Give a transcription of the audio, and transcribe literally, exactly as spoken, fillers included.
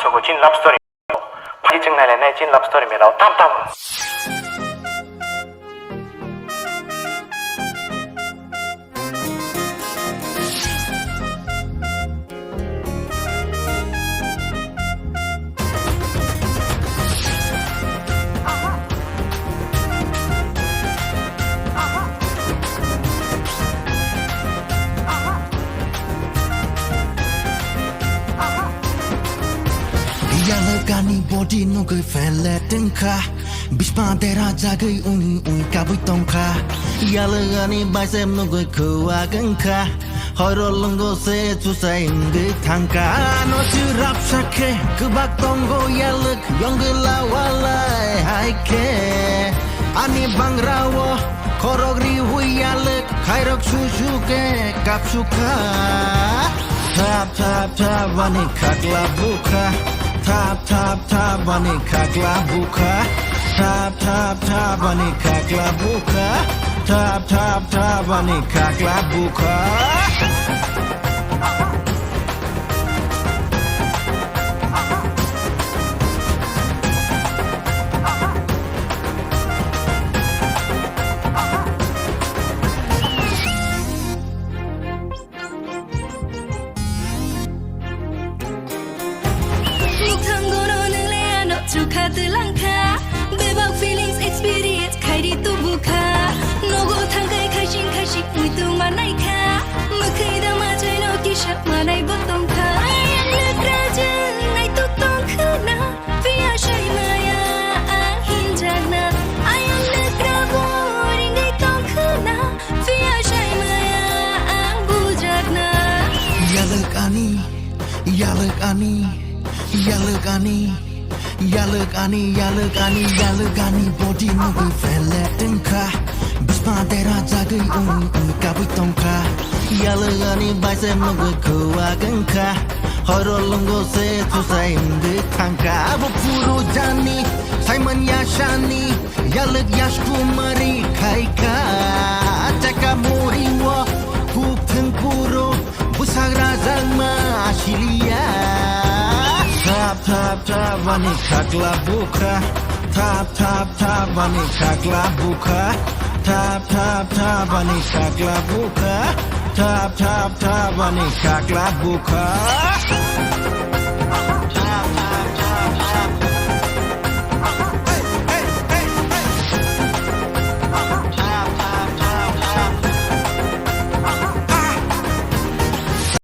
Sogo chin love story. Phai chwng nai lai nai chin love story mera tam tam. Yalwk ani body nugwi flat wngkha. Bisma dera jagwi ui ui kabwi tongkha. Yalwk ani bicep nugwi kwak wngkha. Horo lungo se chusai wngwi thangkha. Ano chwrapsa khe kwbak tongo yalwk yongwla walai hai khe. Ani bangrao khorok riwi yalwk khairok susu khe kapsukha. Thap thap thap ani khakla bukha. Thap thap thap ani khakla bukha. Thap thap thap ani khakla bukha. Thap thap thap ani khakla bukha. Mukthangono nwngle ano chukha twlangkha. Bebak feelings experience khairi tubukha. Nogo thangkai khaising khaising muitu manaikha. Mwkhwi da machaino kisa manai bo tongkha. Ayang nakrajwng naituk tongkhwna. Phiya sai maya ang hinjakna. Ayang nakra bo ringwi tongkhwna. Phiya sai maya ang bujakna. Yalwk ani, yalwk ani, yalwk ani, yalwk ani, yalwk ani, yalwk ani body nugwi flat wngkha. Bisma dera jagwi ui ui kabwi tongkha. Yalwk ani bicep nugwi kwak wngkha. Horo lungo se chusai wngwi thangkha. Abo phuru jani, Simon yasani, yalwk yaskumari khaikha. Chaka muri o kuk thwng phuru bwsak rajakma asiliya. Thap thap thap ani khakla bukha. Thap thap thap ani khakla bukha. Thap thap thap ani khakla bukha. Thap thap thap ani khakla bukha.